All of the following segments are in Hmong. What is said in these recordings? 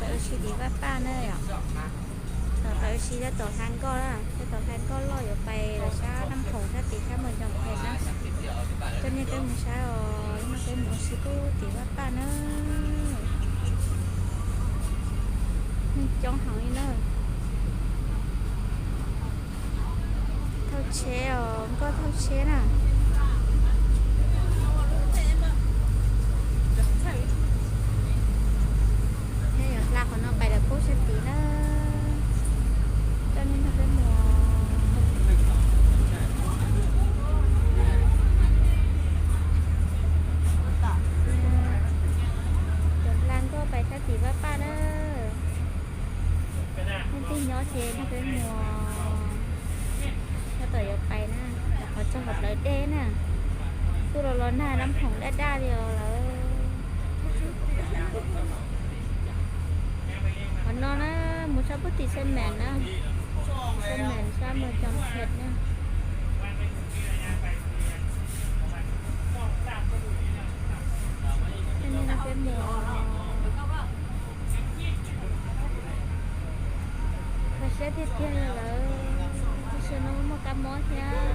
Pais ua si tim Vaj Paj na yom. Tom pais ua si tab tom hla nkoj na, tab tom hla nkoj loj yuav pais sab Naj Khoom sab tim sab Moos Coo Phem na. Coj nej peb mus saib os, hnub no peb mus ua si pub tim Vaj Paj na. Neeg coob heev li na. Thauj tsheb os, nkoj thauj tsheb na. Thiab yuav hla qhov no pais lawm pub sab tid na. Coj nej nrog peb mus. Cov hla nkoj pais sab tim Vaj Paj na. Leej twg nyob ces nrog peb mus. Tab tom yuav pais na, qhov txog qhov plawv dej na. Tuaj los los nag Naj Khoom daj daj li os lawm. Qhov no na, mus sab pub tim Xeev Meem na, Xeev Meem sab Moos Coo Phem na. Coj nej nrog peb mus. Kho siab tiag tiag li lawm, tab sis no muaj kab mob thiab.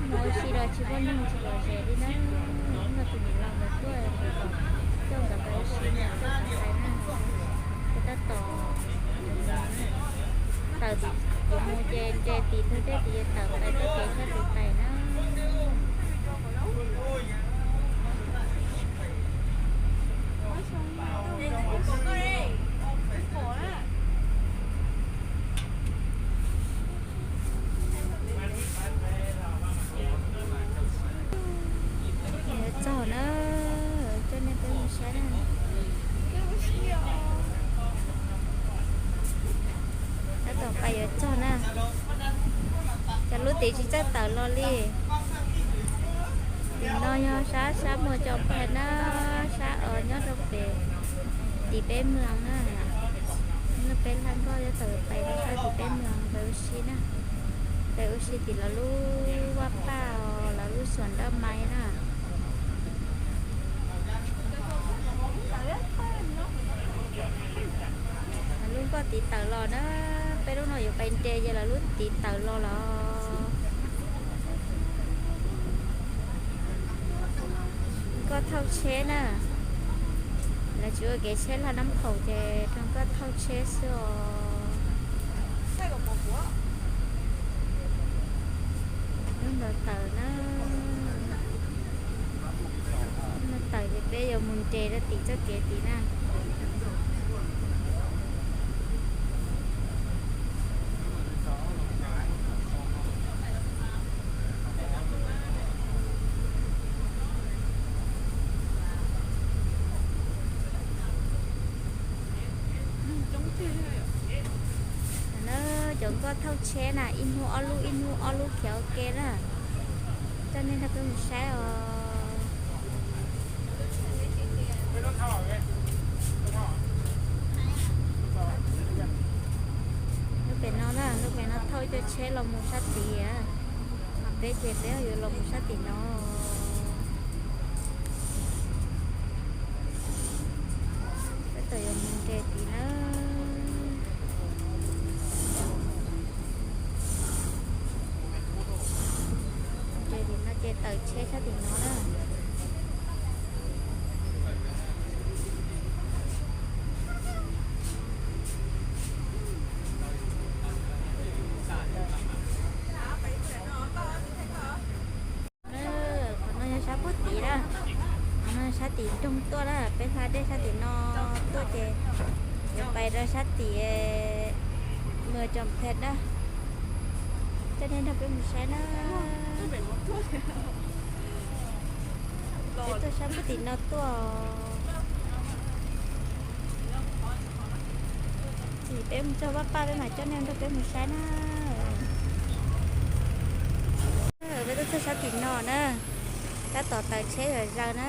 Mus ua si los tsis muaj neeg tsis lom zem li na. Hnub no tus niam laus nkawd tuaj, coj nkawd pais ua si, coj nkawd pais na. Ces tab tom tawm tim, yuav mus ces nres tim ntug dej tid yuav tawm pais txoj kev sab tim pais na. Yuav txog na, coj nej peb mus saib na. Tab tom pais yuav txog na. Cov lub tid tsis txawj tawm los li. Tim no yog sab, sab Moos Coo Phem na, sab os nyob rau pem tim peb moos na. Hnub no peb hla nkoj yuav tawm pais rau sab tim peb moos pais ua si na. Pais ua si tim lawv lub Vaj Paj os, lawv lub Xuam Nroj Maiv na. Lawv lub nkoj tid tawm los na, peb lub no yuav pais nres ces lawv lub tid tawm los lawm. Nkoj thauj tsheb na, lawv tsis ua kev tsheb hla Naj Khoom ces rau nkoj thauj tsheb xwb os. Lub ntawd tawm na, lub ntawd tawm ces peb yuav mus nres rau tim txoj kev tid na. Na, cov nkoj thauj tsheb na, ib hnub ob lub, ib hnub ob lub khiav ua ke na. Coj nej nrog peb mus saib os. Lub pem no na, lub pem no thauj ib co tsheb los mus sab tid. Ho peb ces peb yuav los mus sab tim no. Peb tawm yuav mus nres tid na. Nres tim no ces tawm tsheb sab tim no na. Qhov no yog sab pub tid na, qhov no sab tim nroog tuaj na, peb hla dej sab tim no tuaj ces yuav pais rau sab tim Moos Coo Phem na. Coj nej nrog peb mus saib na. Peb tuaj sab pub tim no tuaj. Ces peb mus txog Vaj Paj peb mam coj nej nrog peb mus saib na. Peb tuaj txog sab tim no na, tab tom tawm tsheb zom zaws na.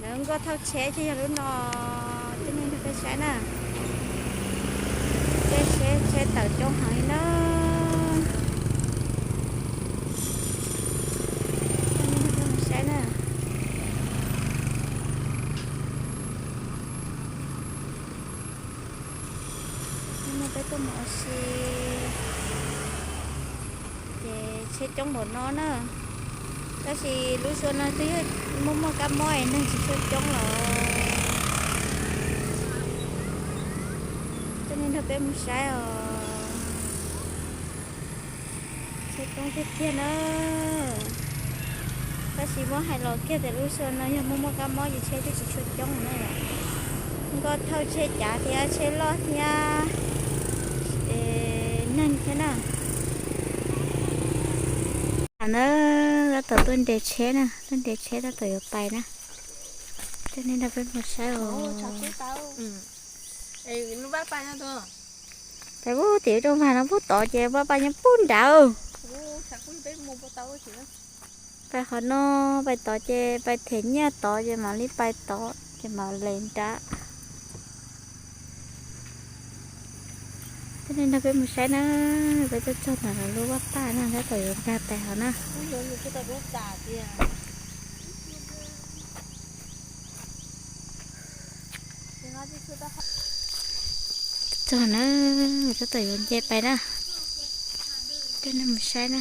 Lawv nkoj thauj tsheb ces yog lub no, coj nej nrog peb saib na. Tej tsheb, tsheb tawm coob heev li na. Coj nej nrog peb mus saib na. Tuaj mus ua si ces tsheb coob npaum no na. Tab sis lub xyoo no twb yog muaj muaj kab mob es neeg tsis tshua coob los. Coj nej nrog peb mus saib os. Tsheb coob tiag tiag na. Tab sis muab hais los kiag tias lub xyoo no yog muaj muaj kab mob ces tsheb twb tsis tshua coob na yom. Nkauj thauj tsheb cav thiab tsheb loj thiab neeg thiab na. Na, tab tom tuaj nres tsheb na, tuaj nres tsheb tab tom yuav pais na. Coj nej nrog peb mus saib os. Pais pub tim rooj vag no pub tod ces pab pais nyob pub nrad. Pais qhov no, pais tod ces pais them nyiaj tod ces mam li pais tod ces mam li nrad. Coj nej nrog peb mus saib na, peb tuaj txog ntawm lub vaj paj na, tab tom yuav nkag pais hauv na. Txog na, tab tom yuav nce pais na. Coj nej mus saib na.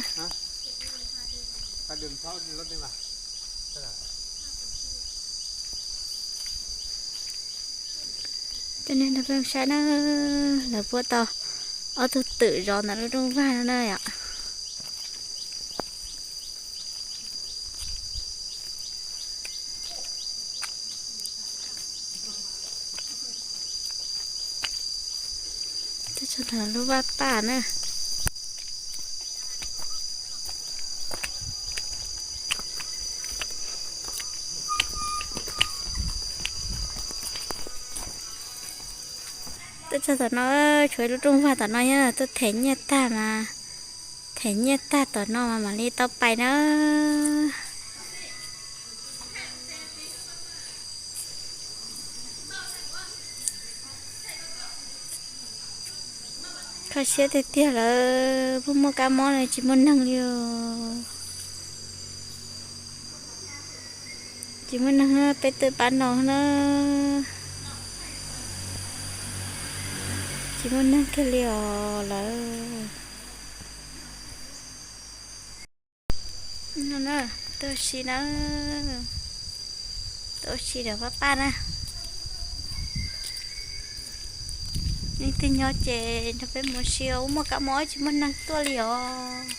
Coj nej nrog peb mus saib na, lawv puab tau ob tug twm zov ntawm lub rooj vag no na yom. Tuaj txog ntawm lub vaj paj na. Tuaj txog tom no, tshuav ib lub rooj vag tom no, yog tuaj them nyiaj tag mas, them nyiaj tag tom no mas mam li tau pais na. Kho siab tiag tiag lawm, muaj muaj kab mob no tsis muaj neeg li os. Tsis muaj neeg, peb twb pab no na. Tsis muaj neeg kiag li os lawm. Tuaj ua si na, tuaj ua si ntawm vaj paj na. Leej twg nyob ces nrog peb mus ua si, muaj kab mob tsis muaj neeg tuaj li os.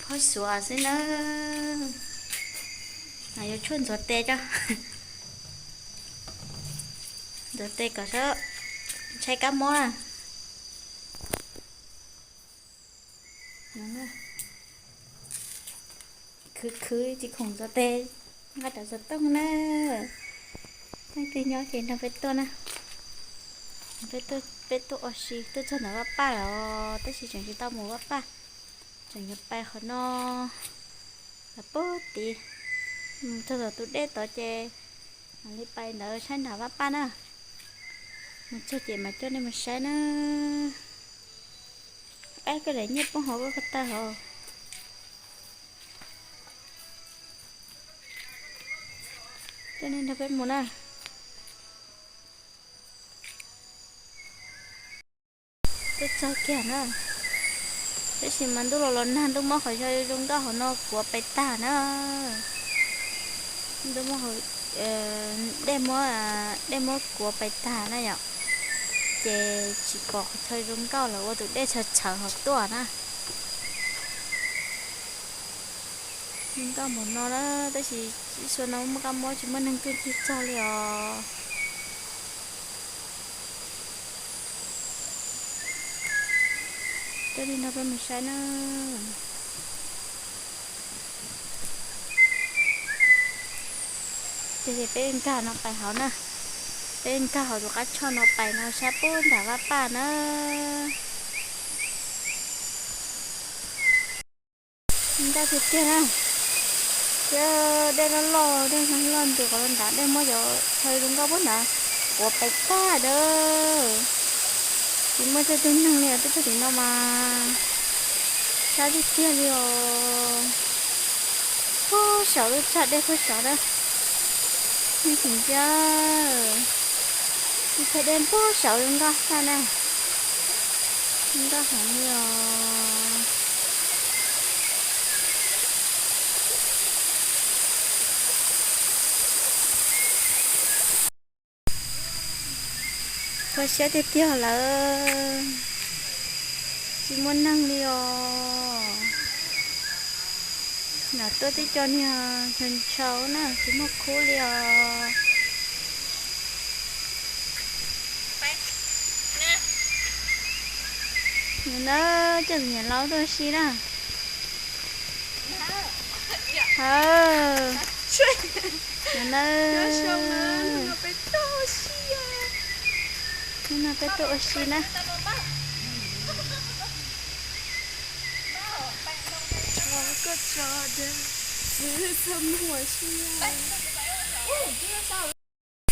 Phob xuav xwb na. Yuav tshuaj ntxuav tes tso. Ntxuav tes kom sab ntshai kab mob na. Khwv khwv tsis khoom ntxuav tes, nqa rov xov tooj na. Leej twg nyob ces nrog peb tuaj na. Peb tuaj ua si, tuaj txog ntawm vaj paj los tab sis tseem tsis tau mus vaj paj, tseem yuav pais qhov no. Los pub tid, mus txog tom tus dej tod ces mam li pais ntawd saib nram vaj paj na. Mus txog ces mam coj nej mus saib na. Ab, koj daim nyiaj poob hauv koj ko taw hauv. Coj nej nrog peb mus na. Tuaj txog kiag na. Tab sis mas ntuj los los nag, ntuj muab qhov chaw zoo nkauj hauv no kuav pais tag na. Ntuj muab, dej muab, dej muab kuav pais tag na yom. Ces tsis pom qhov chaw zoo nkauj lawm, ua tus dej txhawv txhawv hauv tuaj na. Zoo nkauj npaum no na, tab sis xyoo no muaj kab mob tsis muaj neeg tuaj ncig txog li os. Coj nej nrog peb mus saib na. Ces peb nkag no pais hauv na. Peb nkag hauv tus qab choj no pais no saib pub nram vaj paj na. Nkauj tiag tiag na. Thiab dej loj loj, dej loj nti qhov nrad, dej muab cov chaw zoo nkauj pub nrad kuav pais tag dawb. Tsis muaj tug neeg li os, tuaj txog tim no mas sab tiag tiag li os. Puag saud lub tsag dej puag saud na. Nej sim ntsia, tsis tag dej puag saud zoo nkauj tag na. Zoo nkauj heev li os. Kho siab tiag tiag lawm, tsis muaj neeg li os. Nram tuaj tib co niag ntshaus ntshaus na, tsis muaj khub li os. Nws na, coj niam laus tuaj ua si na. Hawm, nws na, hnub no peb tuaj ua si na.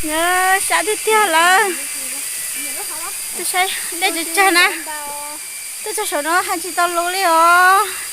Nyob sab tiag tiag lawm. Tuaj saib dej tsawg tsawg na. Tuaj txog saum no haj tsis tau lus li os.